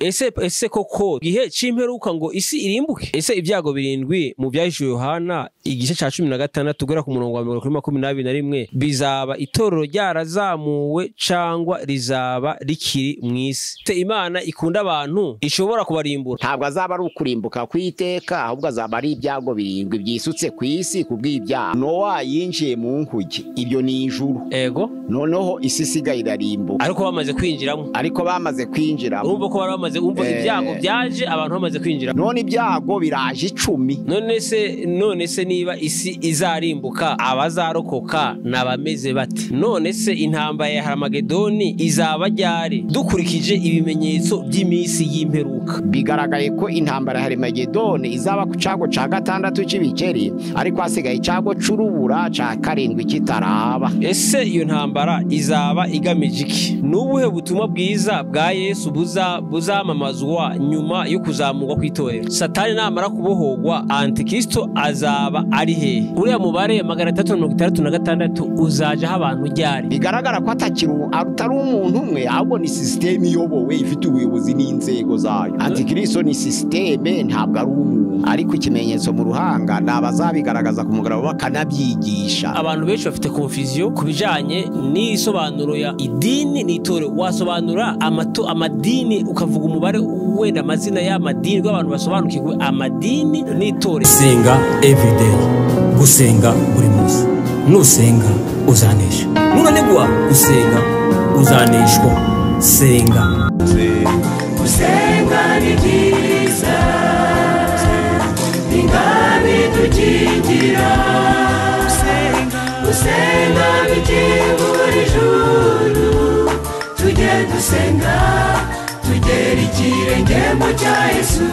Ese koko gihe c'imperuka ngo isi irimbuke? Ese ibyago birindwi mu byahishuwe Yohana igice ca 16 tugera ku murongo wa 21 bizaba itorero ryarazamuwe cangwa rizaba rikiri mw'isi? Imana ikunda abantu ishobora kubarimbura. Ntabwo azaba ari ukurimbuka kwiteka, ahubwo azaba ari ibyago birindwi byisutse ku isi kubw'ibyaha. Nowa yinjiye mu nkuge, ibyo ni ijuru. Ego. Noneho isi isigaye irarimbuka. Ariko bamaze kwinjiramo. Ariko bamaze kwinjiramo. Urumva ko bamaze umva ibyago byaje abantu bamaze kwinjira. None ibyago biraje 10. None se niba isi izarimbuka abazarokoka nabameze bate? None se intambara ya Harmagedoni izaba ryari dukurikije ibimenyetso by'imisi y'imperuka? Bigaragaye ko intambara ya Harmagedoni izaba ku cago ca 6 c'ibikeri, ariko hasigaye icago c'urubura ca 7 kitaraba. Ese iyo ntambara izaba igamije iki? Nubuhe butumwa bwiza bwa Yesu buzamamazwa nyuma yo kuzamurwa kw'itorero? Satani namara kubohogwa, Antikristo azaba ari hehe? Uriya mubare 366 uzaja aho abantu ryari? Bigaragara ko atakiri atari umuntu umwe, ahubwo ni system iyobowe ifite ubuyobozi n'inzego zayo. Antikristo ni system, ntabwo ari umuntu. Ariko ikimenyetso mu ruhanga nabazabigaragaza ku mugaragaro bakanabyigisha. Abantu benshi bafite confusion kubijanye n'isobanuro ya idini n'itorero. Wasobanura amadini ukavuga umubare wenda amazina y'amadini rw'abantu basobanukirwe amadini n'itorero. Senga everyday, gusenga buri munsi. Nusenga uzanesha, nunanigwa gusenga uzaneshwa. Senga. Gusenga ni byiza, ingabidukingira. Gusenga bikingura ijuru, tujye dusenga tugera ikirenge mu cya Yesu.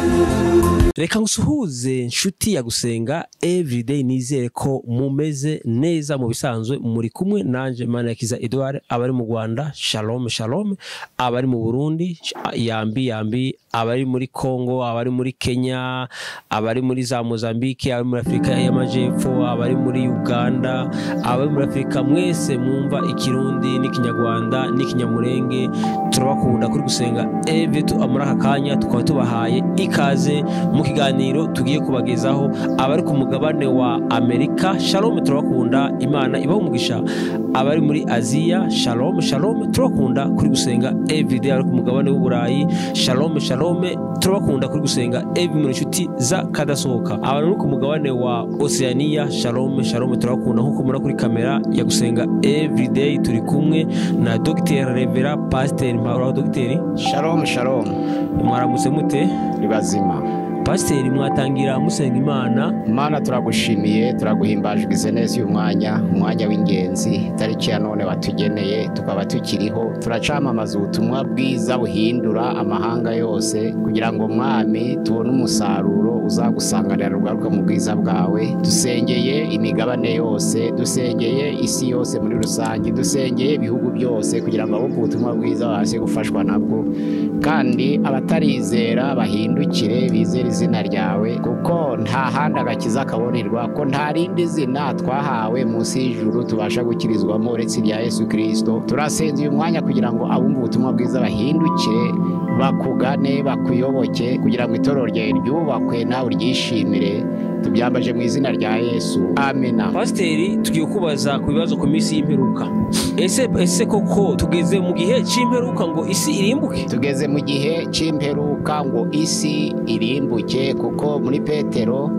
Reka ngusuhuze nshuti ya Gusenga Everyday, nizere ko mumeze neza. Mu bisanzwe muri kumwe nanje Manakiza Edouard, abari mu Rwanda shalom shalom, abari mu Burundi yambi yambi, abari muri Congo, abari muri Kenya, abari muri za Mozambique, abari muri Afrika y'Amajepfo, abari muri Uganda, abari muri Afrika, mwese mwumva ikirundi n'ikinyarwanda n'ikinyamurenge, turabakunda kuri Gusenga Everyday. Muri aka kanya tukaba tubahaye ikaze mu kiganiro tugiye kubagezaho. Abari ku mugabane wa Amerika shalom, turabakunda, Imana ibahe umugisha. Abari muri Aziya shalom shalom, turabakunda kuri Gusenga Everyday. Abari ku mugabane w'Uburayi shalom shalom, turabakunda kuri Gusenga Everyday, muri inshuti za kadasohoka. Abari ku mugabane wa Oceania shalom shalom, turabakunda. Nkuko mura kuri kamera ya Gusenga Everyday turi kumwe na Dr. Revera Pastor Mparo. Dr. Shalom shalom, mwaramutse mute? Ni bazima. Pasiteri, mwatangira musenga Imana. Mana, turagushimiye, turaguhimbaje neza uyu mwanya, umwanya w'ingenzi, tariki ya none watugeneye tukaba tukiriho. Turacamamaza ubutumwa bwiza buhindura amahanga yose, kugira ngo Mwami tubone umusaruro uzagusanganira rugaruka mu bwiza bwawe. Dusengeye imigabane yose, dusengeye isi yose muri rusange, dusengeye ibihugu byose, kugira ngo abumve ubutumwa bwiza babashe gufashwa nabwo, kandi abatarizera bahindukire bizere izina ryawe, kuko nta handi agakiza kabonerwa, ko nta rindi zina twahawe munsi y'ijuru tubasha gukirizwamo uretse irya Yesu Kristo. Turasenze uyu mwanya kugira ngo abumve ubutumwa bwiza bahindukire, bakugane, bakuyoboke, kugira ngo itorero ryawe ryubakwe nawe uryishimire. Tubyambaje mu izina rya Yesu, amena. Pasiteri, tugiye kubaza ku bibazo ku minsi y'imperuka. Ese koko tugeze mu gihe c'imperuka ngo isi irimbuke? Tugeze mu gihe c'imperuka ngo isi irimbuke, kuko muri Petero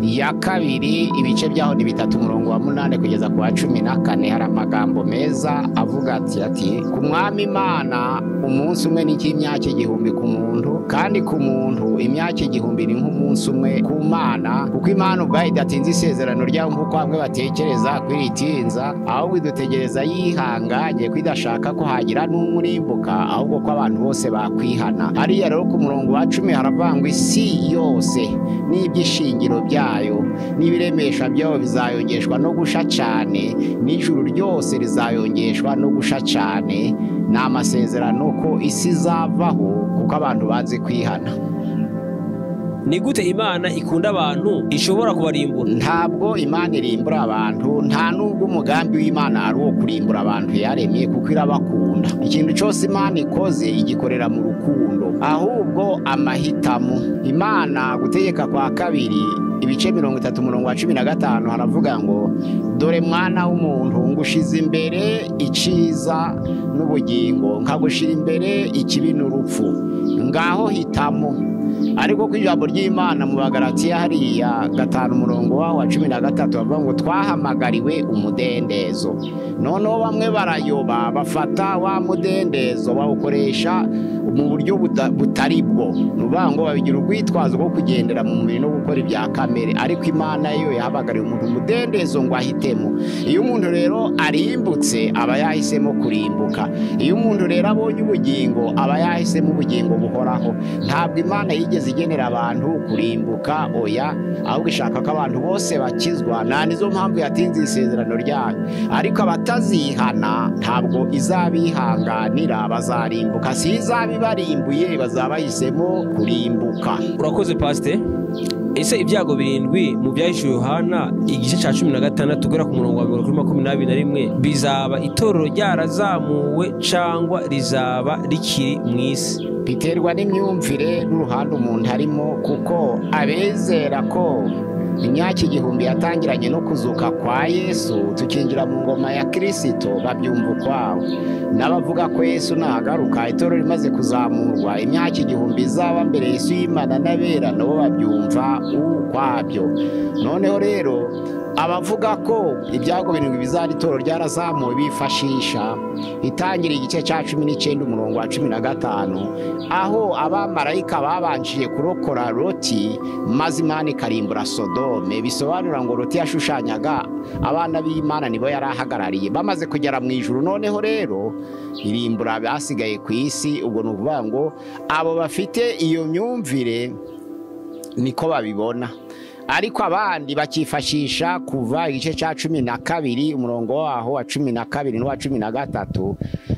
ya kabiri ibice byaho ni 3 umurongo wa 8 kugeza ku wa 14 hari amagambo meza avuga ati ku Mwami Imana umunsi umwe ni imyaka 1000 ku muntu, kandi ku muntu imyaka 1000 ni nk'umunsi umwe ku Mana, kuko Imana ubwayo idatinza isezerano ryayo nk'uko bamwe batekereza kwiritinza, ahubwo idutegereza yihanganye, kwidashaka ko hagira n'umurimbuka, ahubwo ko abantu bose bakwihana. Hariya rero ku murongo wa 10 haravangwa isi yose n'ibyishingiro byayo n'ibiremesha byayo bizayongeshwa no gusha cyane, n'ijuru ryose rizayongeshwa no gusha cyane. Ni amasezerano ko isi izavaho kuko abantu banze kwihana. Ni gute Imana ikunda abantu ishobora kubarimbura? Ntabwo Imana irimbura abantu, nta nubwo umugambi w'Imana ari uwo kurimbura abantu yaremye, kuko irabakunda. Ikintu cyose Imana ikoze igikorera mu rukundo, ahubwo amahitamo. Imana gutegeka kwa kabiri ibice 30 umurongo wa 15 haravuga ngo dore mwana w'umuntu ngushize imbere iciza n'ubugingo, nkagushira imbere ikibi n'urupfu, ngaho hitamo. Ariko ku ijambo ry'Imana mu Bagalatiya hariya 5 umurongo wa 13 bavuga ngo twahamagariwe umudendezo. Noneho bamwe barayoba bafata wa mudendezo bawukoresha mu buryo butari bwo, nuvuga ngo babigira urwitwazo rwo kugendera mu mubiri no gukora ibya kamere. Ariko Imana yo yahamagariye umuntu umudendezo ngo ahitemo. Iyo umuntu rero arimbutse aba yahisemo kurimbuka. Iyo umuntu rero abonye ubugingo aba yahisemo ubugingo buhoraho. Ntabwo Imana yigeze igenera abantu kurimbuka, oya, ahubwo ishaka ko abantu bose bakizwa. Nta nizo mpamvu yatinze isezerano ryayo. Ariko abatazihana ntabwo izabihanganira, bazarimbuka. Si izabibarimbuye, bazabahisemo kurimbuka. Urakoze Pastor. Ese ibyago birindwi mu byahishuwe Yohana igice cya 16 guhera ku murongo wa 21 bizaba itorero ryarazamuwe cyangwa rizaba rikiri mu isi? Biterwa n'imyumvire n'uruhande umuntu arimo, kuko abezera ko imyaka igihumbi yatangiranye no kuzuka kwa Yesu tukinjira mu ngoma ya Kristo babyumva ukwabo, n'abavuga ko Yesu nagaruka itorero rimaze kuzamurwa imyaka igihumbi izaba mbere Yesu y'Imana n'abera nabo babyumva ukwabyo. Noneho rero abavuga ko ibyago birindwi bizari itorero ryarazamuwe bifashisha itangira igice cya 19 umurongo wa 15, aho abamarayika babanjije kurokora Loti maze Imana ikarimbura Sodome. Bisobanura ngo Loti yashushanyaga abana b'Imana, nibo yari ahagarariye bamaze kugera mu ijuru. Noneho rero irimbura basigaye ku isi. Ubwo ni ukuvuga ngo abo bafite iyo myumvire niko babibona. Ariko abandi bakifashisha kuva igice cya 12 umurongo waho wa 12 n'uwa 13,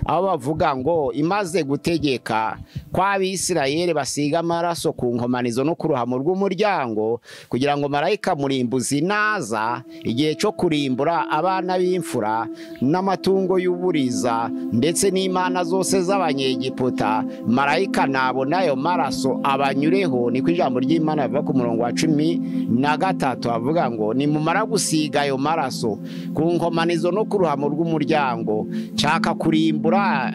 aho bavuga ngo imaze gutegeka kw'Abisirayeli basiga amaraso ku nkomanizo no ku ruhamo rw'umuryango, kugira ngo marayika murimbuzi naza igihe cyo kurimbura abana b'imfura n'amatungo y'uburiza ndetse n'imana zose z'Abanyegiputa, marayika nabona ayo maraso abanyureho. Niko ijambo ry'Imana rivuga ku murongo wa 13, avuga ngo nimumara gusiga ayo maraso ku nkomanizo no ku ruhamo rw'umuryango, nshaka kurimbura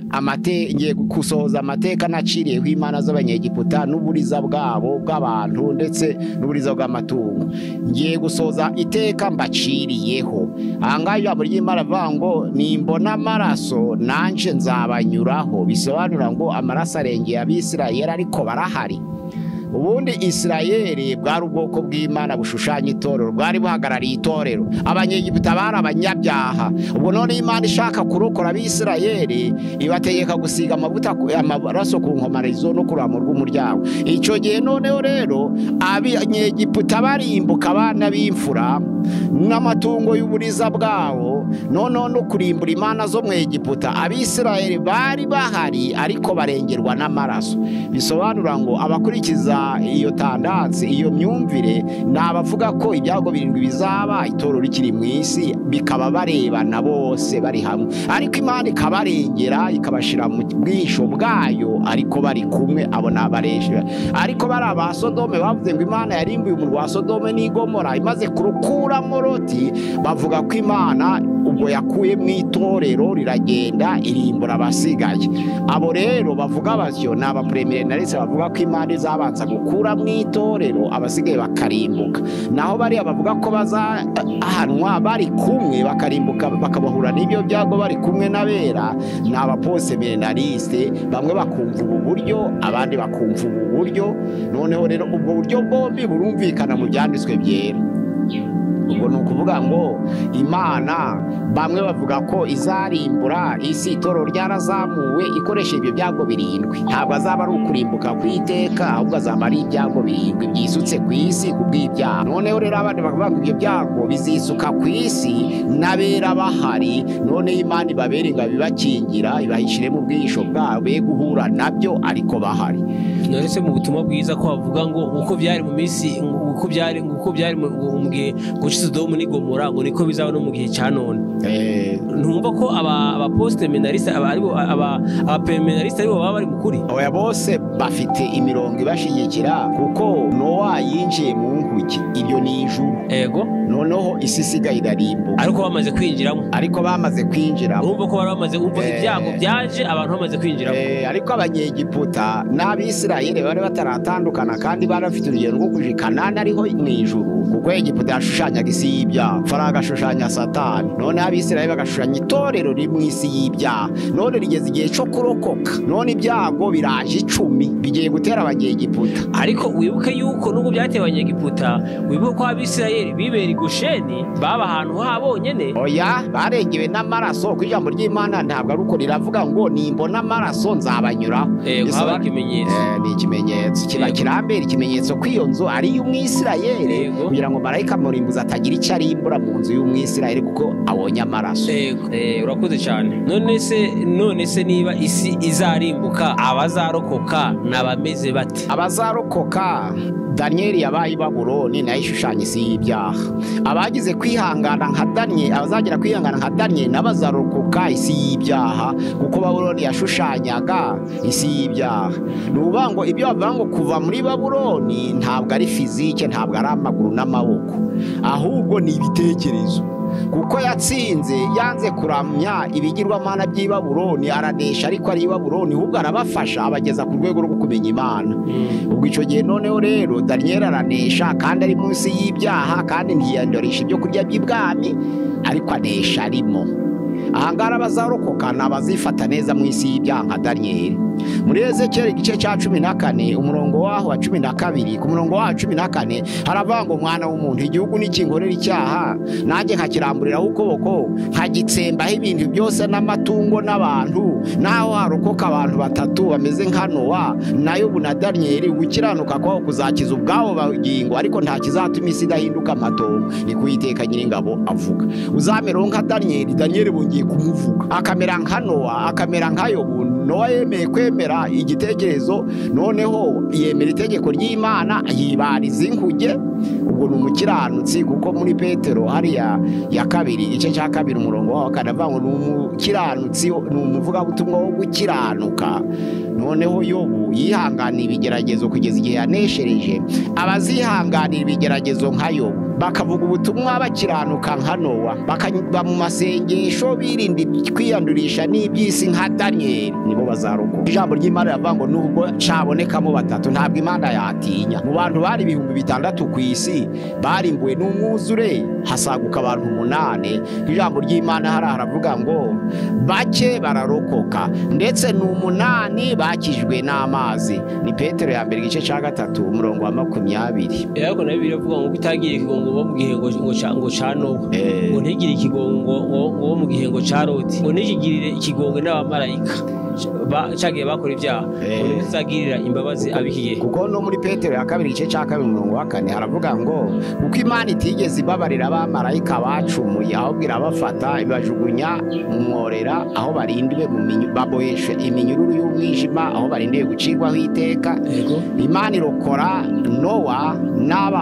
ngiye gusohoza amateka naciriyeho imana z'Abanyegiputa n'uburiza bwabo bw'abantu ndetse n'uburiza bw'amatungo, ngiye gusohoza iteka mbaciriyeho. Ahangaha ijambo ry'Imana rivuga ngo nimbona amaraso nanje nzabanyuraho. Bisobanura ngo amaraso arengeye Abisirayeli, ariko barahari. Ubundi Isirayeli bwari ubwoko bw'Imana bushushanya itorero, bwari buhagarariye itorero. Abanyegiputa bari abanyabyaha. Ubwo none Imana ishaka kurokora Abisirayeli ibategeka gusiga amavuta amaraso ku nkomanizo no ku ruhamo rw'umuryango. Icyo gihe noneho rero Abanyegiputa barimbuka abana b'imfura n'amatungo y'uburiza bwabo, noneho no kurimbura imana zo mu Egiputa. Abisirayeli bari bahari ariko barengerwa n'amaraso. Bisobanura ngo abakurikiza iyo tandansi, iyo myumvire, ni abavuga ko ibyago birindwi bizaba itorero rikiri mu isi, bikaba barebana bose bari hamwe, ariko Imana ikabarengera ikabashira mu bwisho bwayo, ariko bari kumwe. Abo ni abaresha. Ariko bari aba Sodome bavuze ngo Imana yarimbuye umurwa wa Sodome n'Igomora imaze kurukuramo Loti, bavuga ko Imana ubwo yakuye mu itorero riragenda irimbura abasigaye. Abo rero bavuga batyo ni abapremilenariste, bavuga ko Imana izabanza gukura mu itorero abasigaye bakarimbuka. Naho bariya bavuga ko bazahanwa bari kumwe bakarimbuka bakabahura n'ibyo byago bari kumwe n'abera, ni abaposemilenariste. Bamwe bakumva ubu buryo, abandi bakumva ubu buryo. Noneho rero ubwo buryo bombi burumvikana mu byanditswe byera. Ubwo ni ukuvuga ngo Imana bamwe bavuga ko izarimbura isi itorero ryarazamuwe ikoresha ibyo byago birindwi. Ntabwo azaba ari ukurimbuka ku iteka, ahubwo azaba ari ibyago birindwi byisutse ku isi kubw'ibyaha. Noneho rero abandi bakavuga ngo ibyo byago bizisuka ku isi n'abera bahari, none Imana ibabere ngo ibibakingira ibahishire mu bwisho bwabo be guhura nabyo ariko bahari. None se mu butumwa bwiza ko bavuga ngo uko byari mu minsi, uko byari mu gihe cy'Isodomu n'Igomora, ngo niko bizaba no mu gihe cya none. Ntumva ko aba post-millénaristes, aba premillénaristes aribo baba bari mukuri? Oya, bose bafite imirongo ibashigikira, kuko Nowa yinjiye mu nkuge, ibyo ni ijuru. Noneho isi isigaye irarimbuka. Ariko bamaze kwinjiramo. Ariko bamaze kwinjiramo. Urumva ko bari bamaze, umva, ibyago byaje abantu bamaze kwinjiramo. Ariko Abanyegiputa n'Abisirayeli bari bataratandukana, kandi bari bafite urugendo rwo kuja i Kanani, ariho mu ijuru, kuko Egiputa yashushanyaga isi y'ibyaha, Farawo agashushanya Satani, noneho Abisirayeli bagashushanya itorero riri mu isi y'ibyaha. None rigeze igihe cyo kurokoka, none ibyago biraje 10 bigiye gutera Abanyegiputa. Ariko wibuke yuko nubwo byatewe Abanyegiputa, wibuke ko Abisirayeli bibera i Gosheni, baba ahantu habonyene. Oya, barengewe n'amaraso, ku ijambo ry'Imana ntabwo ari uko riravuga ngo nimbona amaraso nzabanyuraho. Haba ikimenyetso. Ni ikimenyetso kiba kirambera ikimenyetso ko iyo nzu ari iy'Umwisirayeli, kugira ngo marayika murimbuzi atagira icyo arimbura mu nzu y'Umwisirayeli kuko abonye amaraso. Urakoze cyane. None se niba isi izarimbuka, abazarokoka nabameze bate? Abazarokoka, Daniyeli yabaye i Babuloni, nayo ishushanya isi y'ibyaha. Abagize kwihangana nka Daniyeli, abazagira kwihangana nka Daniyeli n'abazarokoka isi y'ibyaha, kuko Babuloni yashushanyaga isi y'ibyaha. Ni ukuvuga ngo ibyo bavuga ngo kuva muri Babuloni ntabwo ari physique, ntabwo ari amaguru n'amaboko, ahubwo ni ibitekerezo. Kuko yatsinze, yanze kuramya ibigirwamana by'i Babuloni, aranesha ariko ari i Babuloni, ahubwo arabafasha abageza ku rwego rwo kumenya Imana. Ubwo icyo gihe noneho rero Daniyeli aranesha kandi ari munsi y'ibyaha, kandi ntiyandoresha ibyo kurya by'ibwami, ariko anesha arimo. Ahangaha abazarokoka ni abazifata neza mu isi y'ibyaha nka Daniyeli. Muri Ezekiyeli igice cya 14, umurongo waho wa 12, ku murongo waho 14 haravuga ngo: mwana w'umuntu, igihugu nikinkorera icyaha, nanjye nkakiramburiraho ukuboko, nkagitsembaho ibintu byose n'amatungo n'abantu, naho harokoka abantu 3 bameze nka Nowa na Yobu na Daniyeli, gukiranuka kwabo kuzakiza ubwabo bugingo, ariko nta kizatuma isi idahinduka amatongo, ni ko Uwiteka Nyiringabo avuga. Uzamera nka Daniyeli, Daniyeli bongeye kumuvuga, akamera nka Nowa, akamera nka Yobu. Nowa yemeye kwemera igitekerezo, noneho yemera itegeko ry'Imana, yibariza inkuge, ubwo ni umukiranutsi, kuko muri Petero hariya ya 2 igice cya 2 umurongo wa 4 avuga ngo ni umukiranutsi, ni umuvugabutumwa wo gukiranuka. Noneho Yobu yihanganiye ibigeragezo kugeza igihe yaneshereje. Abazihanganira ibigeragezo nka Yobu, bakavuga ubutumwa bakiranuka nka Nowa, bakaba mu masengesho birinda kwiyandurisha n'iby'isi nka Daniyeli, nibo bazarokoka. Ijambo ry'Imana riravuga ngo nubwo cabonekamo 3 ntabwo Imana yatinya. Mu bantu bari 6000 ku isi barimbuwe n'umwuzure, hasaguka abantu 8. Ijambo ry'Imana haravuga ngo bake bararokoka, ndetse n'8 bakijwe n'amazi. Ni Petero ya 1 igice cya 3 umurongo wa 20. Ariko nayo biravuga ngo itagiye ikigongo bo mu gihe ngo ca Nowa, ngo ntigire ikigongo ngo mu gihe ngo ca Loti, ngo ntigirire ikigongo n'abamarayika cagiye bakora ibyaha, ngo ntizagirira imbabazi abikiye. Kuko no muri Petero ya 2 igice cya 2 umurongo wa 4 haravuga ngo kuko Imana itigeze ibabarira abamarayika bacumuye, ahubwo irabafata ibajugunya mu mworera, aho barindiwe baboheshe iminyururu y'umwijima, aho barindiwe gucirwaho iteka. Imana irokora Nowa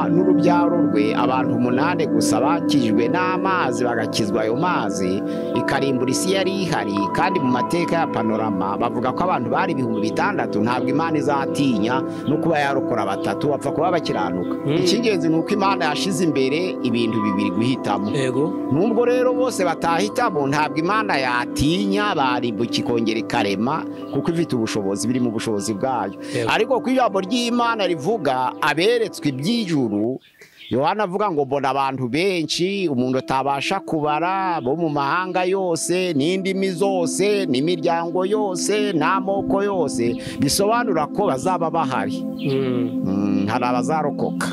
n'urubyaro rwe, abantu 8 gusa bakijwe n'amazi, bagakizwa ayo mazi, ikarimbura isi yari ihari. Kandi mu mateka ya panorama bavuga ko abantu bari 6000, ntabwo Imana izatinya no kuba yarokora 3 bapfa kuba bakiranuka. Icy'ingenzi ni uko Imana yashize imbere ibintu 2 guhitamo. Nubwo rero bose batahitamo, ntabwo Imana yatinya barimbuka ikongera ikarema, kuko ifite ubushobozi, biri mu bushobozi bwayo. Ariko ku ijambo ry'Imana rivuga aberetswe iby'ijuru, Yohana avuga ngo mbona abantu benshi umuntu atabasha kubara, bo mu mahanga yose n'indimi zose n'imiryango yose n'amoko yose, bisobanura ko bazaba bahari. Hari abazarokoka.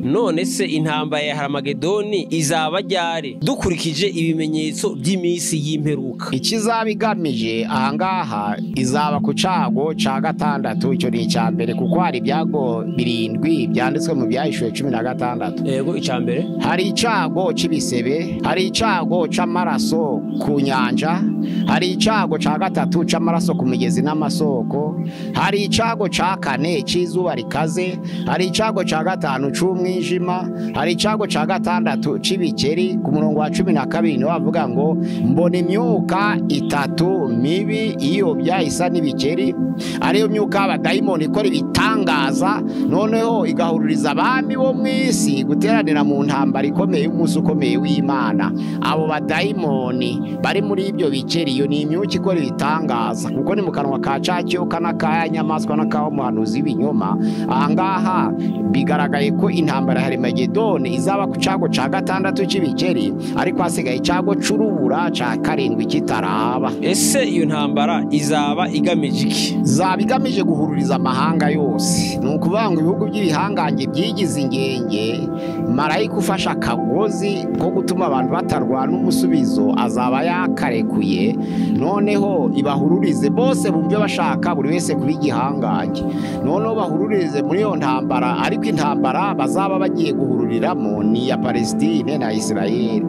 None se intambara ya Haramagedoni izaba ryari dukurikije ibimenyetso by'iminsi y'imperuka? Ikizaba igamije ahangaha izaba ku cago ca 6, icyo ni icya mbere, kuko hari ibyago 7 byanditswe mu Byahishuwe 16. Yego, icya mbere hari icago c'ibisebe, hari icago c'amaraso ku nyanja, hari icago ca 3 c'amaraso ku migezi n'amasoko, hari icago ca 4 c'izuba rikaze, hari icago ca 5 c'umwijima, hari icago ca gatandatu c'ibikeri. Ku murongo wa 12 niho bavuga ngo mbona imyuka itatu mibi iyobya isa n'ibikeri, ariyo myuka y'abadayimoni ikora ibitangaza, noneho igahururiza abami bo mu isi guteranira mu ntambara ikomeye y'umunsi ukomeye w'Imana. Abo badayimoni bari muri ibyo bikeri, iyo ni imyuka ikora ibitangaza, kuko ni mu kanwa ka ca kiyoka n'akaya nyamaswa n'akawa muhanuzi w'ibinyoma. Ahangaha bigaragaye ko intambara ya Harimagedoni izaba ku cago ca gatandatu c'ibikeri, ariko hasigaye icago c'urubura ca karindwi kitaraba. Ese iyo ntambara izaba igamije iki? Zaba igamije guhururiza amahanga yose. Ni ukuvuga ngo ibihugu by'ibihangange byigize ingenge, marayika ufashe akagozi ko gutuma abantu batarwana umusubizo azaba yakarekuye, noneho ibahururize bose bumve bashaka buri wese kuba igihangange, noneho bahururize muri iyo ntambara. Ariko intambara bazaba bagiye guhururiramo ni iya Palestine na Israel,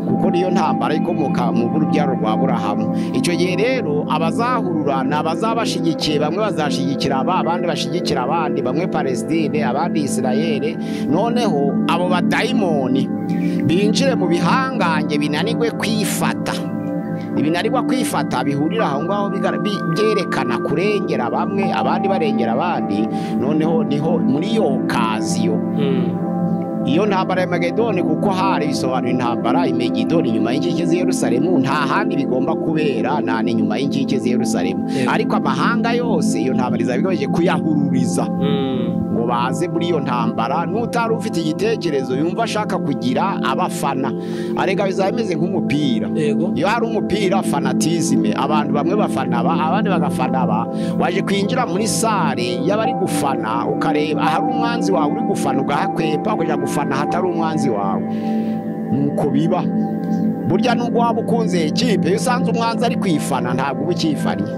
kuko niyo ntambara ikomoka mu rubyaro rwa Aburahamu. Icyo gihe rero abazahurura ni abazabashigikiye, bamwe bazashigikira aba, abandi bashigikira abandi, bamwe Palestine abandi Israel. Noneho abo badayimoni binjire mu bihangange binanirwe kwifata, ibinanirwa kwifata bihurira aho ngaho byerekana kurengera bamwe abandi barengera abandi. Noneho niho muri iyo kaziyo iyo ntambara ya Magedoni, kuko hari bisobanura intambara i Megidoni nyuma y'inkike z'i Yerusalemu, nta handi bigomba kubera nta ni nyuma y'inkike z'i Yerusalemu. Ariko amahanga yose iyo ntambara izaba igamije kuyahururiza ngo baze muri iyo ntambara. N'utari ufite igitekerezo yumva ashaka kugira abafana, arega bizaba bimeze nk'umupira. Iyo hari umupira fanatisme, abantu bamwe bafana aba abandi bagafana aba, waje kwinjira muri sare y'abari gufana ukareba ahari umwanzi wawe uri gufana ugahakwepa ukajya gufana hatari umwanzi wawe. Nuko biba burya nubwo waba ukunze ikipe, iyo usanze umwanzi ari kwifana ntabwo uba ukifannye,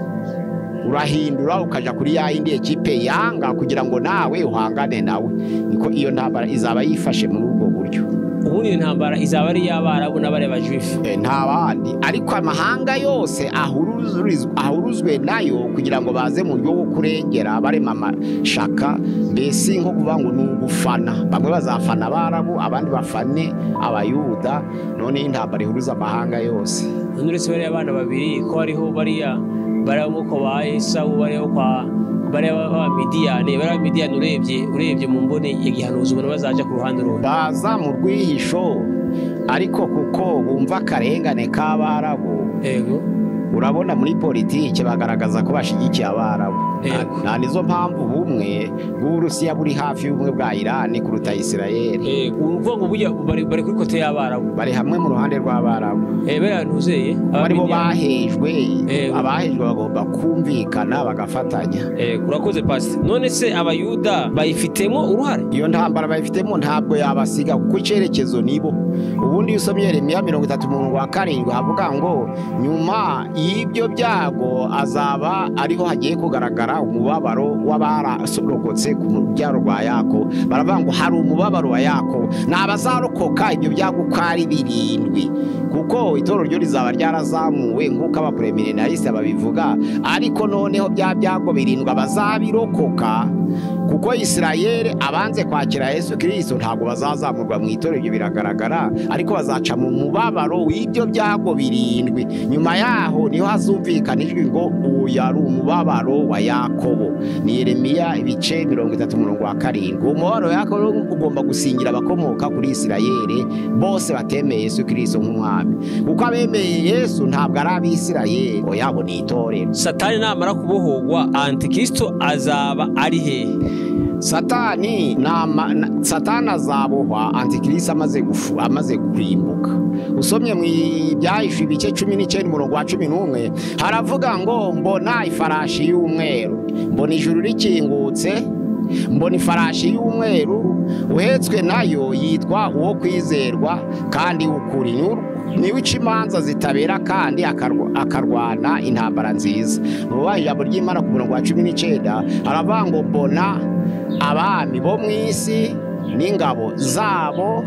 urahindura ukaja kuri ya yindi ekipe yanga kugira ngo nawe uhangane nawe. Niko iyo ntambara izaba yifashe muri ubwo buryo. Ubundi iyo ntambara izaba ari iy'Abarabu n'abajuifu, nta bandi, ariko amahanga yose ahuruzwe nayo kugira ngo baze mu buryo bwo kurengera barema amashaka, mbese nko kuvuga ngo ni ugufana. Bamwe bazafana Abarabu abandi bafane Abayuda. None intambara ihuruza amahanga yose. None uretse bariya abana babiri ko hariho bariya bariya ba Esawu, bariya kwa bariya ba Midiyani, bariya Midiyani urebye mu mbone ya gihanuzi ubona bazaja ku ruhande rumwe, baza mu rwihisho, ariko kuko bumva akarengane k'Abarabu. Yego, urabona muri politike bagaragaza ko bashigikiye Abarabu. Nta nizo mpamvu ubumwe bw'Uburusiya buri hafi y'ubumwe bwa Irani kuruta Israel. Urumva ngo burya bari kuri kote y'Abarabu, bari hamwe mu ruhande rw'Abarabu. Bariya ntuzeye barimo bahejwe, abahejwe bagomba kumvikana bagafatanya. Urakoze Pastor. None se Abayuda bayifitemo uruhare? Iyo ntambara bayifitemo ntabwo yabasiga, kuko icyerekezo nibo. Ubundi iyo usomye Yeremiya 30:7 havuga ngo nyuma y'ibyo byago azaba ariho hagiye kugaragara umubabaro w'abarokotse ku rubyaro rwa Yakobo. Baravuga ngo hari umubabaro wa Yakobo, ni abazarokoka ibyo byago uko ari 7, kuko itorero ryo rizaba ryarazamuwe nk'uko abapremilenariste babivuga. Ariko noneho bya byago 7 abazabirokoka, kuko Israel abanze kwakira Yesu Kristo ntabwo bazazamurwa mu itorero, ibyo biragaragara, ariko bazaca mu mubabaro w'ibyo byago 7. Nyuma yaho niho hazumvikana ijwi ngo uyu ari umubabaro wa Yakobo. Ni Yeremiya ibice 30:7. Umubabaro wa Yakobo ugomba gusingira abakomoka kuri Israel bose batemeye Yesu Kristo nk'umwami, kuko abemeye Yesu ntabwo ari ab'Isirayeli, oyabo ni itorero. Satani namara kubohogwa Antikristo azaba ari hehe? Satani azabohwa Antikristo amaze kurimbuka. Usomye mu Ibyahishuwe ibice 19 umurongo wa 11 haravuga ngo mbona ifarashi y'umweru, mbona ijuru rikingutse, mbona ifarashi y'umweru, uhetswe nayo yitwa uwo kwizerwa kandi ukuri, niwe uca imanza zitabera kandi akarwana intambara nziza. Nubaha ijambo ry'Imana ku murongo wa 19 haravuga ngo mbona abami bo mu isi n'ingabo zabo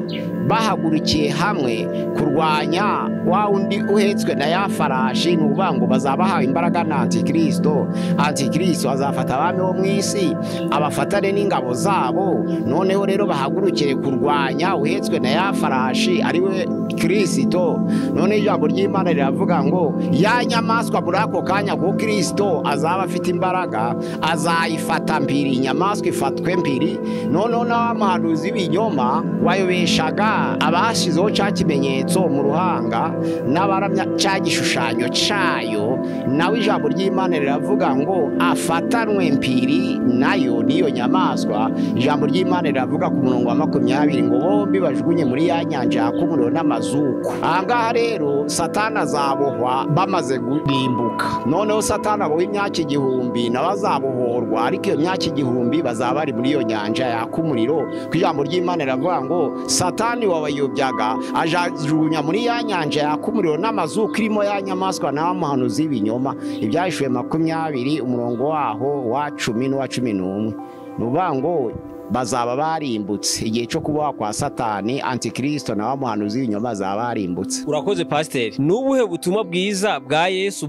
bahagurukiye hamwe kurwanya Wa undi uhetswe na ya farashi, ni ukuvuga ngo bazabahawe imbaraga na Antikristo. Antikristo azafata abami bo mu isi abafatane n'ingabo zabo, noneho rero bahagurukire kurwanya uhetswe na ya farashi ariwe Kristo. None ijambo ry'Imana riravuga ngo ya nyamaswa muri ako kanya ko Kristo azaba afite imbaraga azayifata mpiri, inyamaswa ifatwe mpiri. Noneho n'abahanuzi b'ibinyoma wayobeshaga abashizeho cya kimenyetso mu ruhanga n'abaramya cya gishushanyo cyayo, nawe ijambo ry'Imana riravuga ngo afatanwe mpiri nayo niyo nyamaswa. Ijambo ry'Imana riravuga ku murongo wa 20 ngo bombi bajugunye muri ya nyanja yaka umuriro n'amazuku. Ahangaha rero Satani azabohwa bamaze gurimbuka. Noneho Satani aboha imyaka 1000 nawe azabohorwa, ariko iyo myaka 1000 bazaba bari muri iyo nyanja yaka umuriro. Ku ijambo ry'Imana riravuga ngo Satani wabayobyaga ajajugunya muri ya nyanja yaka umuriro n'amazuku irimo ya nyamaswa n'abahanuzi b'ibinyoma. Ibyahishuwe 20 umurongo waho wa 10 n'uwa 11. Nuvuga ngo bazaba barimbutse igihe cyo kubaho kwa Satani, Antikristo na bamuhanuzi b'ibinyoma bazaba barimbutse. Urakoze pasiteri. Nubuhe butumwa bwiza bwa Yesu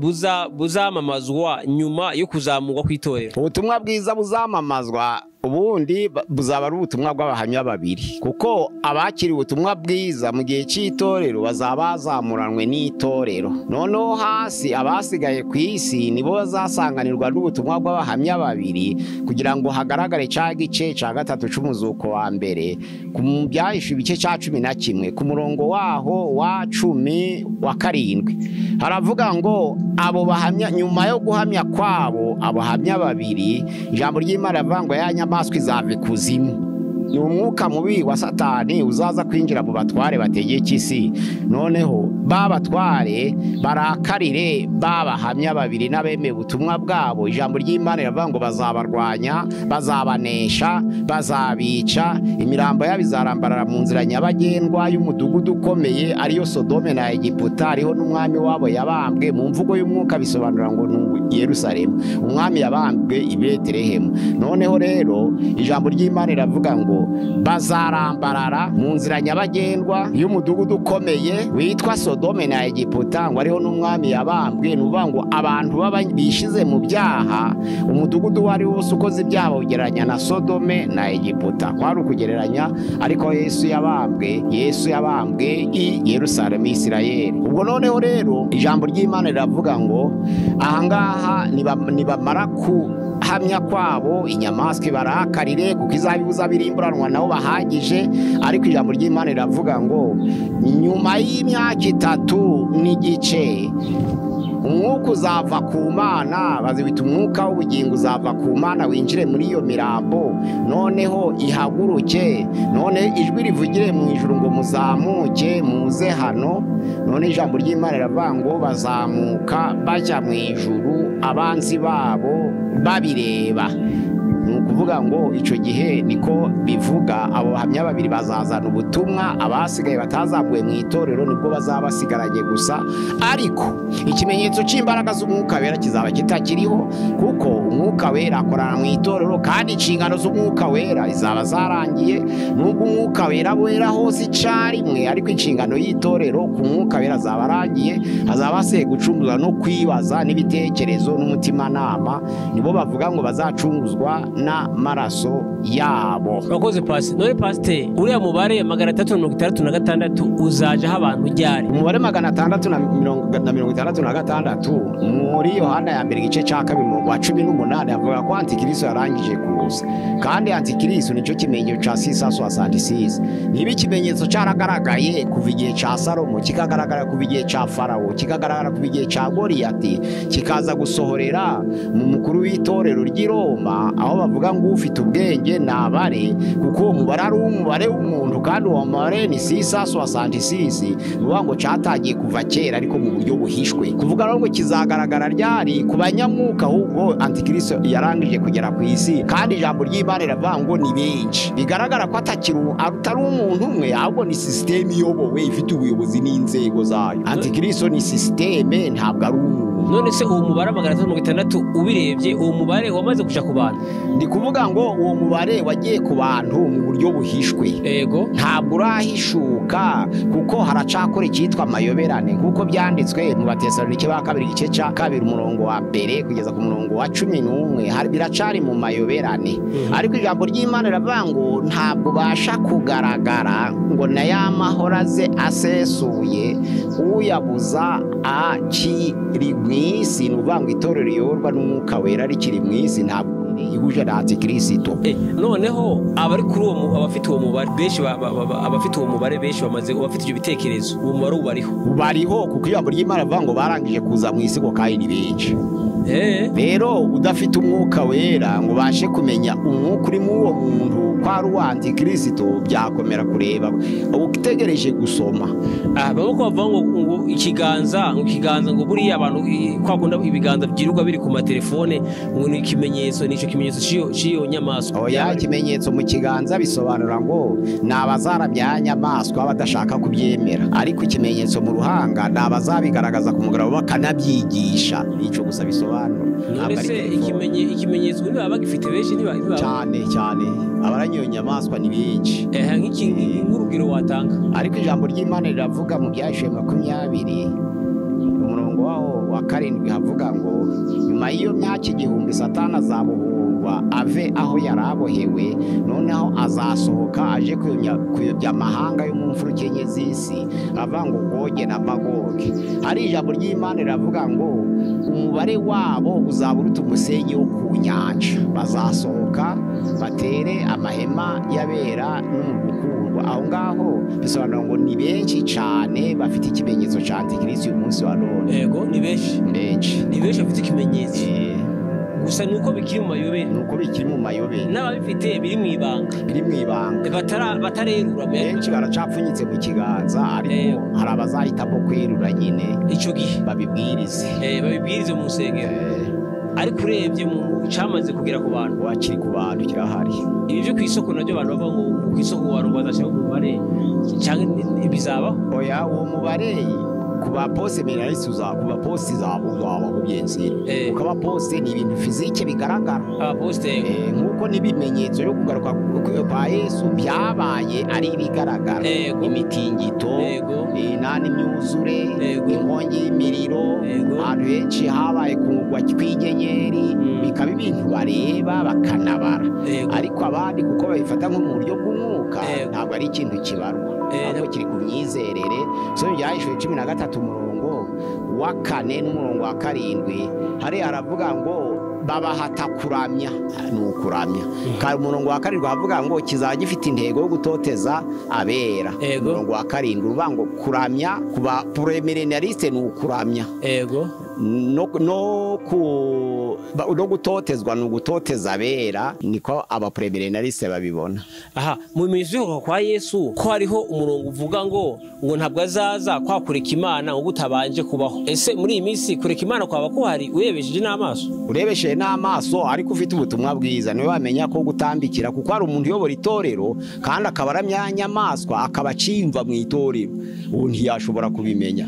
buzamamazwa nyuma yo kuzamurwa kw'itorero? Ubutumwa bwiza buzamamazwa ubundi buzaba ari ubutumwa bw'abahamya babiri, kuko abakiri ubutumwa bwiza mu gihe cy'itorero bazaba bazamuranwe n'itorero. Noneho hasi abasigaye ku isi nibo bazasanganirwa n'ubutumwa bw'abahamya babiri, kugira ngo hagaragare cya gice cya 3 cy'umuzuko wa mbere ku byahishe ibice cya 11 ku murongo waho wa 10 wa 7. Haravuga ngo abo bahamya nyuma yo guhamya kwabo abahamya babiri, ijambo ry'Imana rivuga ngo ya nyamaswa izava ikuzimu. Ni umwuka mubi wa Satani uzaza kwinjira mu batware bategeka isi. Noneho babatware barakarire babahamya babiri n'abemeye ubutumwa bwabo. Ijambo ry'Imana riravuga ngo bazabarwanya, bazabanesha, bazabica, imirambo yabo izarambarara mu nzira nyabagendwa y'umudugudu ukomeye ariyo Sodome na Egiputa, ariho n'umwami wabo yabambwe. Mu mvugo y'umwuka bisobanura ngo ni Yerusalemu, umwami yabambwe i Betelehemu. Noneho rero ijambo ry'Imana riravuga ngo bazarambarara mu nzira nyabagendwa y'umudugudu ukomeye witwa Sodome na Egiputa, ngo ariho n'umwami yabambwe. Nuvuga ngo abantu bishize mu byaha, umudugudu wari wose ukoze ibyaha ugereranya na Sodome na Egiputa. Kwari ukugereranya, ariko Yesu yabambwe, Yesu yabambwe i Yerusalemu Isirayeli. Ubwo noneho rero ijambo ry'Imana riravuga ngo ahangaha nibamara kuhamya kwabo inyamaswa barakarire, kuko izabibuza birimburanwa nabo bahagije. Ariko ijambo ry'Imana riravuga ngo nyuma y'imyaka 3 n'igice umwuka uzava ku Mana, bazibita umwuka w'ubugingo uzava ku Mana winjire muri iyo mirambo, noneho ihaguruke, none ijwi rivugire mu ijuru ngo muzamuke muze hano. None ijambo ry'Imana riravuga ngo bazamuka bajya mu ijuru abanzi babo babireba. Ni ukuvuga ngo icyo gihe niko bivuga, abo bahamya babiri bazazana ubutumwa, abasigaye batazamuwe mu itorero nibwo bazaba basigaranye gusa. Ariko ikimenyetso cy'imbaraga z'umwuka wera kizaba kitakiriho, kuko umwuka wera akorana mu itorero, kandi inshingano z'umwuka wera izaba zarangiye. Nubwo umwuka wera wera hose icyarimwe, ariko inshingano y'itorero ku mwuka wera azaba arangiye, hazaba hasigaye gucunguzwa no kwibaza n'ibitekerezo n'umutimanama. Nibo bavuga ngo bazacunguzwa n'amaraso yabo. Urakoze pasi. None pasiteri, uriya mubare 366 uzajaho abantu ryari? Umubare 666 muri Yohana ya mbere igice cya 2 umurongo wa 18 avuga ko Antikristo yarangije kuza, kandi Antikristo nicyo kimenyetso cya 666. Niba ikimenyetso cyaragaragaye kuva igihe cya Salomo, kikagaragara kuva igihe cya Farawo, kikagaragara kuva igihe cya Goliyati, kikaza gusohorera mu mukuru w'itorero ry'i Roma, aho bavuga ngo ufite ubwenge nabare, kuko uwo mubare ari umubare w'umuntu, kandi uwo mubare ni 666. Nuvuga ngo cyatangiye kuva kera ariko mu buryo buhishwe. Kuvuga ngo kizagaragara ryari ku banyamwuka, ahubwo Antikristo yarangije kugera ku isi, kandi ijambo ry'Imana riravuga ngo ni benshi. Bigaragara ko atakiri atari umuntu umwe, ahubwo ni system iyobowe ifite ubuyobozi n'inzego zayo. Antikristo ni system, ntabwo ari umuntu. None se uwo mubare 360 ubirebye, uwo mubare wamaze kuja ku bantu? Ndi kuvuga ngo uwo mubare wagiye ku bantu mu buryo buhishwe. Ego. Ntabwo urahishuka kuko haracakora icyitwa amayoberane, nk'uko byanditswe mu Batesalonike ba kabiri igice cya 2 umurongo wa 1 kugeza ku murongo wa 11, hari biracari mu mayoberane. Ariko ijambo ry'Imana riravuga ngo ntabwo basha kugaragara ngo na ya mahoro aze asesuye, uyabuza akiri mu isi. Ni ukuvuga ngo itorero riyoborwa n'Umwuka Wera rikiri mu isi, ntabwo ihuje na Antikristo. Noneho abari kuri uwo, abafite uwo mubare benshi, abafite uwo mubare benshi bamaze, abafite ibyo bitekerezo, uwo mubare ubariho, ubariho kuko ijambo ry'Imana rivuga ngo barangije kuza mu isi ngo kandi ni benshi. Rero udafite Umwuka Wera ngo ubashe kumenya umwuka uri muri uwo muntu ko ari uwa Antikristo, byakomera kureba utegereje gusoma. Bamwe ko bavuga ngo ikiganza, ngo ikiganza, ngo buriya abantu kwakunda ibiganza byirirwa biri ku matelefone, ngo ni ikimenyetso, ni ico kimenyetso c'iyo nyamaswa. Oya, ikimenyetso mu kiganza bisobanura ngo ni abazaramya nyamaswa badashaka kubyemera, ariko ikimenyetso mu ruhanga ni abazabigaragaza ku mugaragaro bakanabyigisha. Nico gusa bisobanura. None se ikimenyetso niba bagifite benshi, niba cyane cyane abaranyo nyamaswa ni benshi. Nk'urugero watanga. Ariko ijambo ry'Imana riravuga mu Byahishwe 20 umurongo waho wa 7 havuga ngo nyuma y'iyo myaka 1000 Satani azabohorwa ave aho yarabohewe, noneho azasohoka aje kuyobya amahanga yo mu mfuruka enye z'isi, avuga ngo Goge na Magoge. Hari ijambo ry'Imana riravuga ngo umubare wabo uzaba uruta umusenyi wo ku nyanja, bazasohoka batere amahema y'abera n'umugukundwa. Aho ngaho bisobanura ngo ni benshi cyane bafite ikimenyetso cya Antikristo uyu munsi wa none. Yego, ni benshi, ni benshi bafite ikimenyetso. Gusa nuko bikiri mu mayobera, nuko bikiri mu mayobera, n'ababifite biri mu ibanga, biri mu ibanga, batarerura. Benshi baracapfunyitse mu kiganza, ariko hari abazahitamo kwerura nyine icyo gihe babibwirize, babibwirize mu nsengero. Ariko urebye mu cyamaze kugera ku bantu, wakiri ku bantu kirahari. Ibi byo ku isoko nabyo abantu bavuga ngo ku isoko abantu bazashaka umubare cyangwa bizabaho. Oya, uwo mubare ku ba poste menaliste uza ku ba poste zabo zaba kubyensira, kuko aba poste ni ibintu physique bigaragara. Aba poste nkuko nibimenyetso yo kugaruka kwa Yesu byabaye ari ibigaragara, imitingito, nani myuzure, inkongi y'imiriro, ahantu henshi habaye kungwa kw'inyenyeri, bikaba ibintu bareba bakanabara. Ariko abandi kuko babifata nko mu buryo bw'umwuka, ntabwo ari ikintu kibarwa, ahubwo kiri ku myizerere. So Byahishwe 13 umurongo wa 4 n'umurongo wa 7 hari haravuga ngo babahata kuramya, ni ukuramya. Kandi umurongo wa 7 havuga ngo kizajya gifite intego yo gutoteza abera. Umurongo wa 7 uvuga ngo kuramya kuba premillennialiste ni ukuramya. Yego. No gutotezwa ni ugutoteza abera, niko aba premillennialiste babibona. Aha, mu bimenyetso kwa Yesu ko hariho umurongo uvuga ngo ntabwo azaza kwa kureka Imana ngo utabanje kubaho. Ese muri iyi minsi kureka Imana kwaba kuhari urebesheje n'amaso? Urebesheje n'amaso, ariko ufite ubutumwa bwiza niwe wamenya ko gutambikira, kuko hari umuntu uyobora itorero kandi akaba aramya nyamaswa akaba acimva mu itorero, ubu ntiyashobora kubimenya.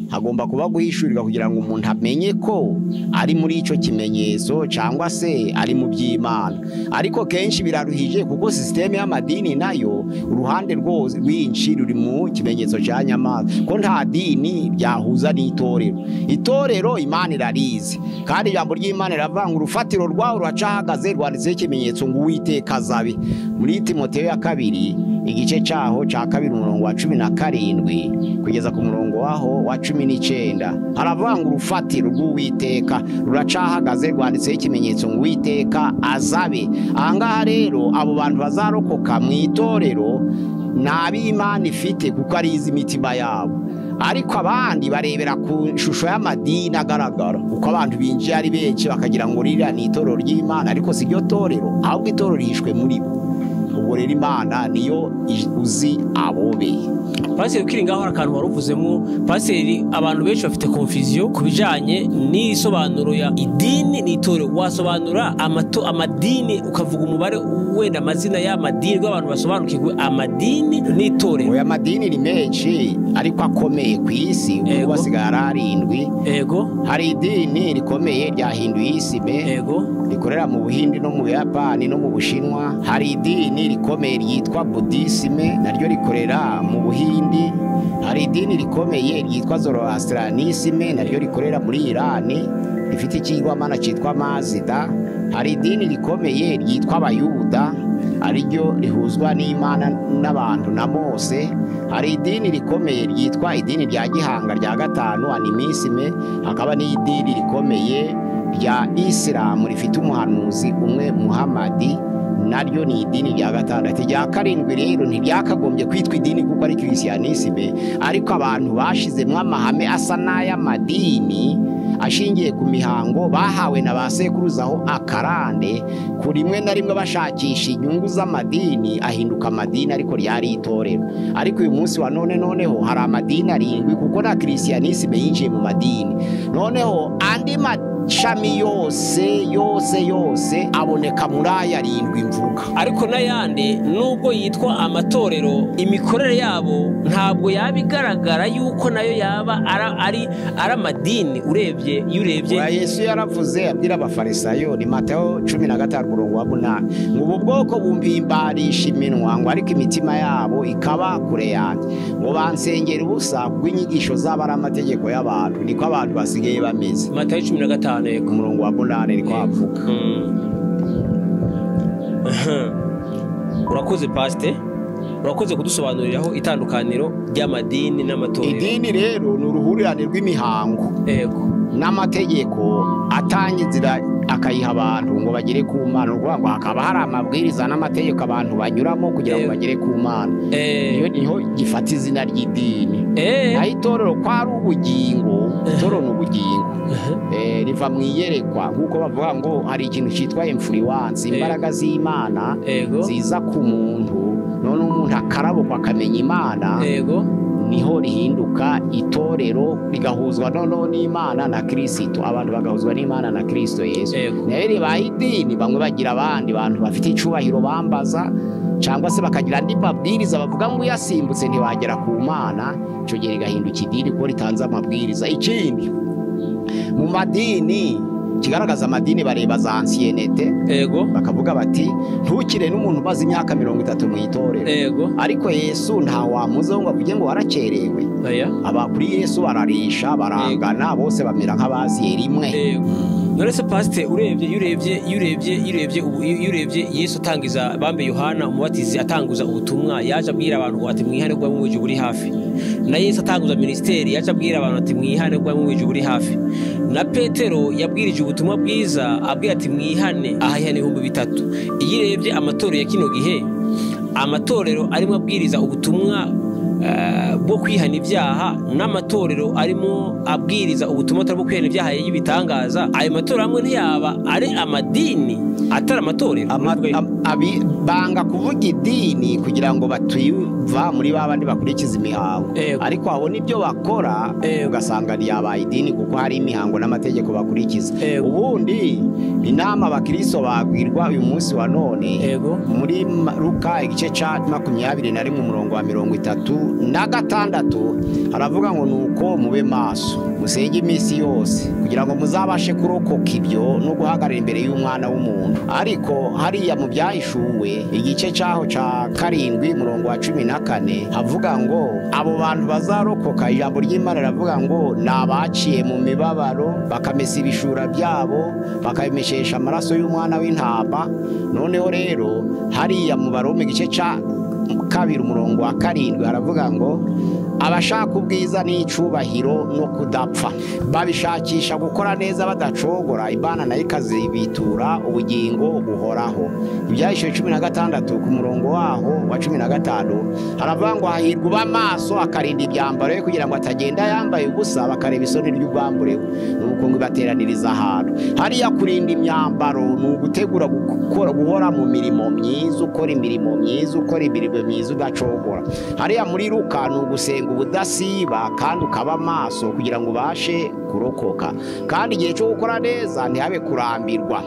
Hagomba kuba guhishurirwa kugira ngo umuntu amenye ko ari muri ico kimenyetso cyangwa se ari mu by'Imana. Ariko kenshi biraruhije kuko systeme y'amadini nayo uruhande rwose rwinshi ruri mu kimenyetso cya nyamaswa, ko nta dini ryahuza n'itorero. Itorero Imana irarizi, kandi ijambo ry'Imana riravuga ngo urufatiro rwawo ruracahagaze rwanditseho ikimenyetso ngo Uwiteka azabe. Muri Timoteyo ya 2 igice cyaho cya 2 umurongo wa 17 kugeza ku murongo waho wa 19 haravuga ngo urufatiro rw'Uwiteka ruracahagaze rwanditseho ikimenyetso ngo Uwiteka azabe. Ahangaha rero abo bantu bazarokoka mu itorero nabi Imana ifite kuko ari izi imitima yabo, ariko abandi barebera ku shusho y'amadini agaragara, uko abantu binjiye ari benshi bakagira ngo ririya ni itorero ry'Imana, ariko si ryo torero, ahubwo itorero rihishwe muri bo. Ubwo ngo rero Imana niyo uzi abobe. Pasiteri, ukiri ngaho hari akantu waruvuzemo. Pasiteri, abantu benshi bafite confusion ku bijanye n'isobanuro ya idini n'itorero. Wasobanura amadini, ukavuga umubare, wenda amazina y'amadini, rw'abantu basobanukirwe amadini n'itorero. Oya, amadini ni menshi, ariko akomeye ku isi ubu basigaye ari 7. Hari idini rikomeye rya hinduisme, rikorera mu Buhindi no mu Buyapani no mu Bushinwa. Hari idini rikomeye ryitwa bouddhisme, naryo rikorera mu Buhindi. Hari idini rikomeye ryitwa zoroastrianisme, naryo rikorera muri Irani, rifite ikigwamana cyitwa Mazida. Hari idini rikomeye ryitwa Abayuda, ariryo rihuzwa n'Imana n'abantu na Mose. Hari idini rikomeye ryitwa idini rya Gihanga rya gatanu, animisme. Hakaba n'idini rikomeye rya Isilamu rifite umuhanuzi umwe, Muhamadi, naryo ni idini rya gatandatu. Rya karindwi rero ntiryakagombye kwitwa idini kuko ari christianisme, ariko abantu bashizemwo amahame asa n'ay'amadini ashingiye ku mihango bahawe na ba sekuruzaho akarande, ku rimwe na rimwe bashakisha inyungu z'amadini, ahinduka amadini, ariko ryari itorero. Ariko uyu munsi wa none noneho hari amadini 7, kuko na christianisme yinjiye mu madini. Noneho andi mashami yose yose yose aboneka muri aya 7 mvuga. Ariko n'ayandi, nubwo yitwa amatorero, imikorere yabo ntabwo yaba igaragara yuko nayo yaba ari amadini, urebye iyo urebye. Oya, Yesu yaravuze abwira Abafarisayo, ni Matayo 15 umurongo wa 8, ngo ubu bwoko bumpimbarisha iminwa, ngo ariko imitima yabo ikaba kure yanjye, ngo bansengera ubusa kuko inyigisho zabo ari amategeko y'abantu. Niko abantu basigaye bameze. Matayo 15, yego. Umurongo wa 8 niko avuga. Urakoze pasite, urakoze kudusobanuriraho itandukaniro ry'amadini n'amatorero. Idini rero ni uruhurirane rw'imihango n'amategeko atanga inzira akayiha abantu ngo bagere ku Mana. Ni ukuvuga ngo hakaba hari amabwiriza n'amategeko abantu banyuramo kugira ngo bagere ku Mana. Iyo niho gifata izina ry'idini. Naho itorero ko ari ubugingo, itorero ni ubugingo, riva mu iyerekwa, nk'uko bavuga ngo hari ikintu cyitwa influence, imbaraga z'Imana ziza ku muntu, none umuntu akarabukwa akamenya Imana, niho rihinduka itorero, rigahuzwa noneho n'Imana na Kristo, abantu bagahuzwa n'Imana na Kristo Yesu. Nayo ribaye idini, bamwe bagira abandi bantu bafite icubahiro bambaza, cyangwa se bakagira andi mabwiriza bavuga ngo uyasimbutse ntiwagera ku Mana. Icyo gihe rigahinduka idini kuko ritanze amabwiriza. Ikindi mu madini kigaragaza amadini, bareba za ancienneté, bakavuga bati ntukire n'umuntu umaze imyaka 30 mu itorero. Ariko Yesu nta wamuzeho ngo avuge ngo warakerewe. Aba kuri Yesu bararisha, barangana, bose bamera nk'abaziye rimwe. None se pasite, urebye iyo urebye iyo urebye iyo urebye ubu, iyo urebye Yesu atangiza bambe Yohana Umubatizi atanguza ubutumwa, yaje abwira abantu ngo ati mwihane kuba mu ijuru buri hafi. Na Yesu atanguza ministeri yaje abwira abantu ati mwihane kuba mu ijuru buri hafi. Na Petero yabwirije ubutumwa bwiza abwira ati mwihane, ahihana 3000. Iyo urebye amatorero ya kino gihe, amatorero arimo abwiriza ubutumwa bwo kwihana ibyaha n'amatorero arimo abwiriza ubutumwa bwo kwihana ibyaha y'ibitangaza, ayo matorero amwe ntiyaba ari amadini atari amatorero? Banga kuvuga idini kugira ngo batuva muri ba bandi bakurikiza imihango, ariko wabona ibyo bakora ugasanga ryabaye idini kuko hari imihango n'amategeko bakurikiza. Ubundi inama abakristo bagwirwa uyu munsi wa none, muri Luka igice ca 21 umurongo wa 36 haravuga ngo nuko mube maso, musenge iminsi yose kugira ngo muzabashe kurokoka ibyo no guhagarara imbere y'umwana w'umuntu. Ariko hariya mu Byahishuwe igice cyaho ca 7 umurongo wa 14 havuga ngo abo bantu bazarokoka, ijambo ry'Imana riravuga ngo ni abaciye mu mibabaro, bakamesa ibishura byabo, bakabimeshesha amaraso y'umwana w'intama. Noneho rero hariya mu Baroma igice ca 2 umurongo wa 7 haravuga ngo Abashaka ubwiza n'icubahiro no kudapfa babishakisha gukora neza badacogora, Imana nayo ikazibitura ubugingo buhoraho. Ibyahishuwe 16 ku murongo waho wa 15 haravuga ngo hahirwa uba maso akarinda ibyambaro ye kugira ngo atagenda yambaye ubusa bakareba isoni ry'ubwambure. Nuko ngo ibateraniriza ahantu hariya. Kurinda imyambaro ni ugutegura gukora, guhora mu mirimo myiza, ukora imirimo myiza, ukora imirimo myiza udacogora. Hariya muri Luka ni ugusenga ubudasiba kandi ukaba maso kugira ngo ubashe kurokoka. Kandi igihe cyo gukora neza ntihabe kurambirwa,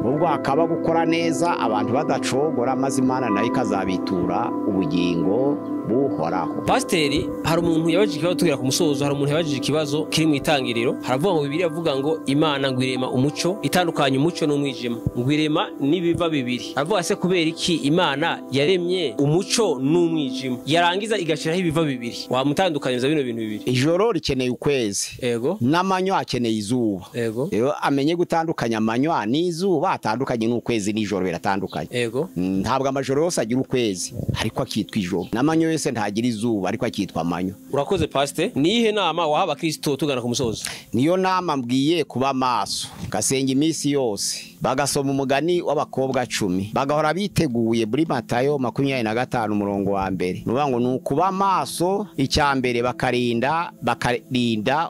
ubwo hakaba gukora neza abantu badacogora, maze Imana nayo ikazabitura ubugingo buhoraho. Pasiteri, hari umuntu yabajije ikibazo tugera ku musozo, hari umuntu yabajije ikibazo kiri mu itangiriro. Haravuga ngo Bibiliya avuga ngo Imana ngo irema umuco, itandukanye umuco n'umwijima, ngo irema n'ibiva bibiri. Aravuga se kubera iki Imana yaremye umuco n'umwijima yarangiza igashiraho ibiva bibiri? Wamutandukanyiriza bino bintu bibiri? Ijoro rikeneye ukwezi, Ego. N'amanywa akeneye izuba. Ego. Rero amenye gutandukanya amanywa n'izuba, atandukanye n'ukwezi n'ijoro biratandukanye. Ego. Ntabwo amajoro yose agira ukwezi ariko akitwa ijoro, n'amanywa yose ntagira izuba ariko akitwa amanywa. Urakoze pasite. Niyihe nama waha abakristo tugana ku musozo? Niyo nama mbwiye kuba maso, gasenga iminsi yose, bagasoma umugani w'abakobwa 10, bagahora biteguye muri Matayo 25 umurongo wa mbere. Nuvuga ngo ni ukuba maso, icya mbere bakarinda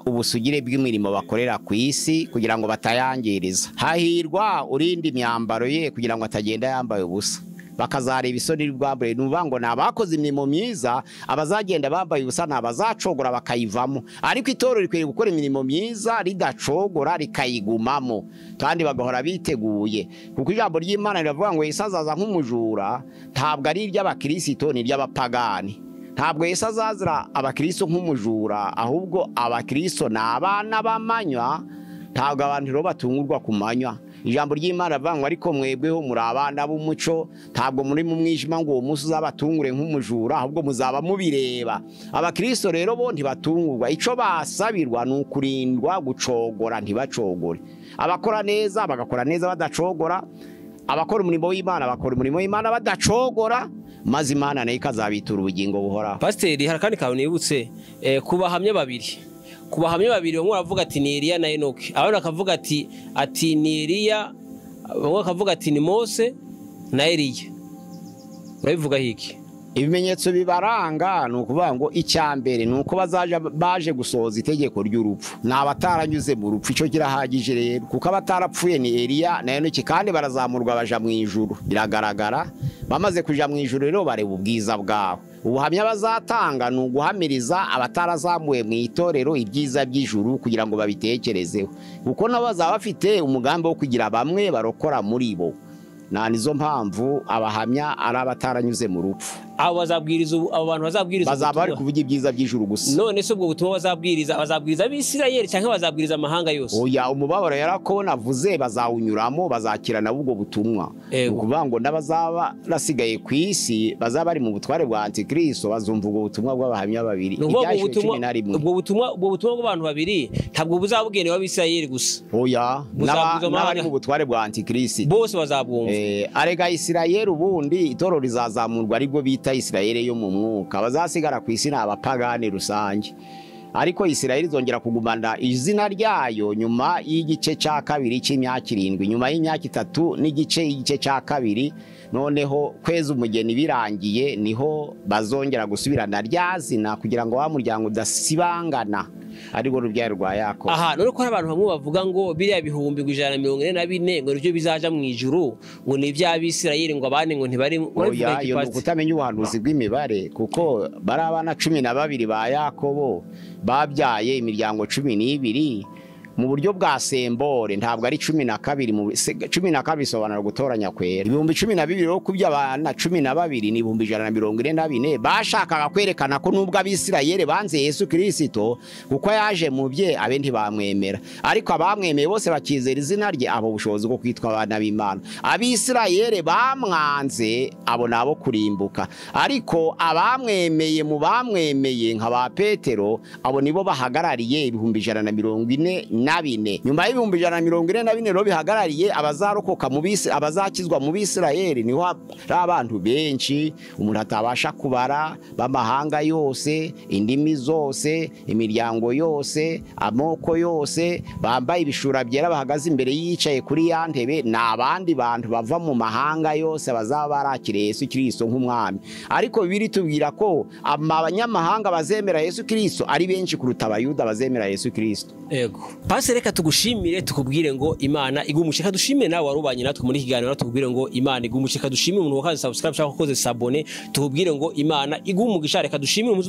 ubusugire bw'imirimo bakorera ku isi kugira ngo batayangiriza. Hahirwa urinda imyambaro ye kugira ngo atagenda yambaye ubusa, bakazareba isoni rwambure. Nuvuga ngo nabakoze imirimo myiza, abazagenda bambaye ubusa nabazacogora bakayivamo. Ariko itorero rikwiriye gukora imirimo myiza ridacogora rikayigumamo, kandi bagahora biteguye, kuko ijambo ry'Imana riravuga ngo Yesu azaza nk'umujura. Ntabwo ari iry'abakirisito, ni iry'abapagani. Ntabwo Yesu azazira abakristo nk'umujura, ahubwo abakristo ni abana b'amanywa. Ntabwo abantu rero batungurwa ku manywa. Ijambo ry'Imana rivuga ngo ariko mwebweho muri abana b'umuco, ntabwo muri mu mwijima ngo uwo munsi uzabatungure nk'umujura, ahubwo muzaba mubireba. Abakristo rero bo ntibatungurwa, ico basabirwa ni ukurindwa gucogora, ntibacogore. Abakora neza bagakora neza badacogora, abakora umurimo w'Imana bakora umurimo w'Imana badacogora, maze Imana nayo ikazabitura ubugingo buhoraho. Pasiteri, hari akandi kantu nibutse, ku bahamya babiri. Ku bahamya babiri bamwe baravuga ati ni Eliya na Enoki, abandi bakavuga ati ni Eliya, bamwe bakavuga ati ni Mose na Eliya. Urabivuga hiki? Ibimenyetso bibaranga ni ukuvuga ngo icya mbere ni uko bazaje baje gusohoza itegeko ry'urupfu, ni abataranyuze mu rupfu. Icyo kirahagije rero, kuko abatarapfuye ni Eliya na Enoki, kandi barazamurwa baja mu ijuru. Biragaragara bamaze kuja mu ijuru rero bareba ubwiza bwabo. Ubuhamya bazatanga ni uguhamiriza abatarazamuwe mu itorero ibyiza by'ijuru kugira ngo babitekerezeho, kuko nabo bazaba bafite umugambi wo kugira bamwe barokora muri bo. Na nizo mpamvu abahamya ari abataranyuze mu rupfu. Abo bazabwiriza, abo bantu bazabwiriza bazaba bari kuvuga ibyiza by'ijuru gusa. None se ubwo butumwa bazabwiriza abisirayeli cyangwa bazabwiriza amahanga yose? Oya, umubabaro yarakobona avuze bazawunyuramo, bazakira nabo ubwo butumwa. Ukuvuga ngo n'abazaba rasigaye ku isi bazaba bari mu butware bwa Antikristo bazumva ubwo butumwa bw'abahamya babiri. Ubwo butumwa bw'abantu babiri ntabwo buzabugenewe abisirayeli gusa. Oya, n'abari mu butware bwa Antikristo bose bazabwumva. Arega Isirayeli ubundi itorero rizazamurwa aribwo bita Isirayeli yo mu mwuka, bazasigara ku isi ni abapagani rusange. Ariko Isirayeli izongera kugumana izina ryayo nyuma y'igice cya kabiri cy'imyaka 7, nyuma y'imyaka 3 n'igice y'igice cya kabiri. Noneho kwezi umugeni birangiye niho bazongera gusubirana rya zina kugira ngo wa muryango udasibangana, ariko rubyaro rwa Yakobo. Aha none ko abantu bamwe bavuga ngo biriya 144,000 ngo nivyo bizaja mu ijuru, ngo ni iby'Abisirayeli, ngo abandi ngo ntibari. Oya, iyo ni ukutamenya ubuhanuzi bw'imibare, kuko bari abana 12 ba Yakobo babyaye imiryango 12 mu buryo bwa sembore, ntabwo ari 12. Mu 12 bisobanura gutoranya kwera. 12,000 rero kubya abana 12 ni 144,000. Bashakaga kwerekana ko nubwo Abisirayeli banze Yesu Kristo kuko yaje mu bye, abe ntibamwemera, ariko abamwemeye bose bakizera izina rye, abo bushobozi bwo kwitwa abana b'Imana. Abisirayeli bamwanze, abo nabo kurimbuka, ariko abamwemeye mu bamwemeye nka ba Petero, abo nibo bahagarariye 144,000 na bine. Nyuma y'144,000 rero bihagarariye abazarokoka mu bisi, abazakizwa mu Bisirayeli, niho hari abantu benshi umuntu atabasha kubara, b'amahanga yose, indimi zose, imiryango yose, amoko yose, bambaye ibishura byera, bahagaze imbere yicaye kuri ya ntebe. Ni abandi bantu bava mu mahanga yose bazaba barakiriye Yesu Kristo nk'umwami. Ariko Bibiliya itubwira ko abanyamahanga bazemera Yesu Kristo ari benshi kuruta Abayuda bazemera Yesu Kristo. Ego. Pasi, reka tugushimire, tukubwire ngo Imana igumuce. Reka dushimire nawe warubanye natwe muri iki kiganiro, tukubwire ngo Imana igumuce. Reka dushimire umuntu wakoze subscribe cyangwa wakoze s'abonner, tukubwire ngo Imana igumugisha. Reka dushimire umuntu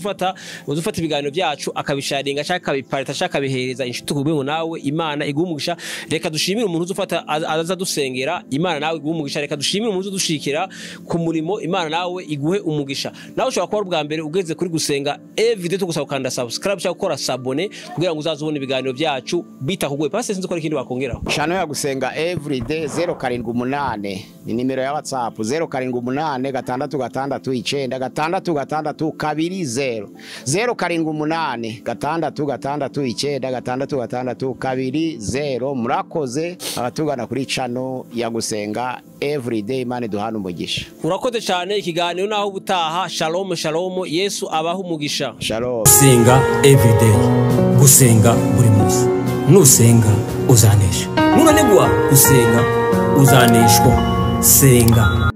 uzufata ibiganiro byacu akabisharinga cyangwa akabiparita cyangwa akabihereza inshuti, tukubwire ngo nawe Imana igumugisha. Reka dushimire umuntu uzufata aza dusengera, Imana nawe igumugisha. Reka dushimire umuntu udushikira ku murimo, Imana nawe iguhe umugisha. Nawe ushobora kuba ari ubwa mbere ugeze kuri Gusenga Everyday, tugusaba gukanda subscribe cyangwa gukora s'abonner kugira ngo uzaze ubona ibiganiro byacu bitakugoye. Pasi, sinzi ko hari ikindi wakongeraho. Channel ya Gusenga Everyday, 078 ni nimero ya WhatsApp, 078 6 6 9 6 6 2 0, 078 6 6 9 6 6 2 0. Murakoze abatugana kuri channel ya Gusenga Everyday, Imana duhana umugisha. Urakoze cyane. Ikiganiro naho ubutaha. Shalom shalom, Yesu abaho umugisha. Shalom. Gusenga everyday, gusenga buri munsi. Nusenga uzanesha, nunanigwa gusenga uzaneshwa. Senga.